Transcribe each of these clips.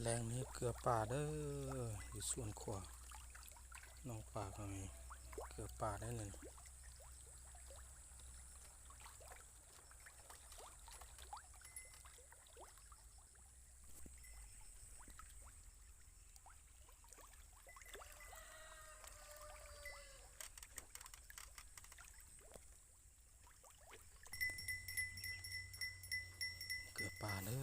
ແລງນີ້ເກືອປາເດີ ຢູ່ສວນຂົວ ນ້ອງປາກໍມີເກືອປາໄດ້ນີ້. ເກືອປາເດີ.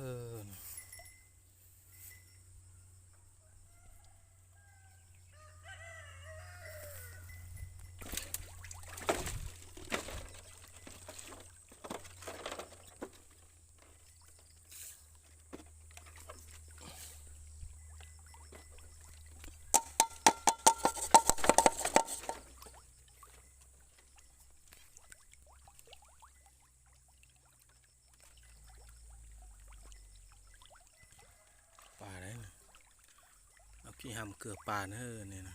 ປາໄດ້ນະ ເອົາຂີ້ຫຳເກືອປາເດີນີ້ນະ.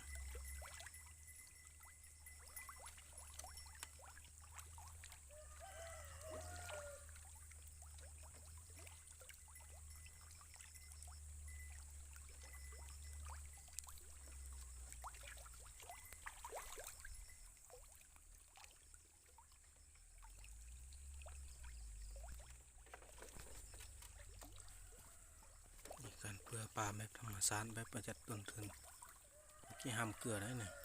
ມີການເປືອປາແບບທຳມະຊາດ ແບບປະຢັດຕົ້ນທຶນ ຂີ້ຫຳເກືອໄດ້ນີ້.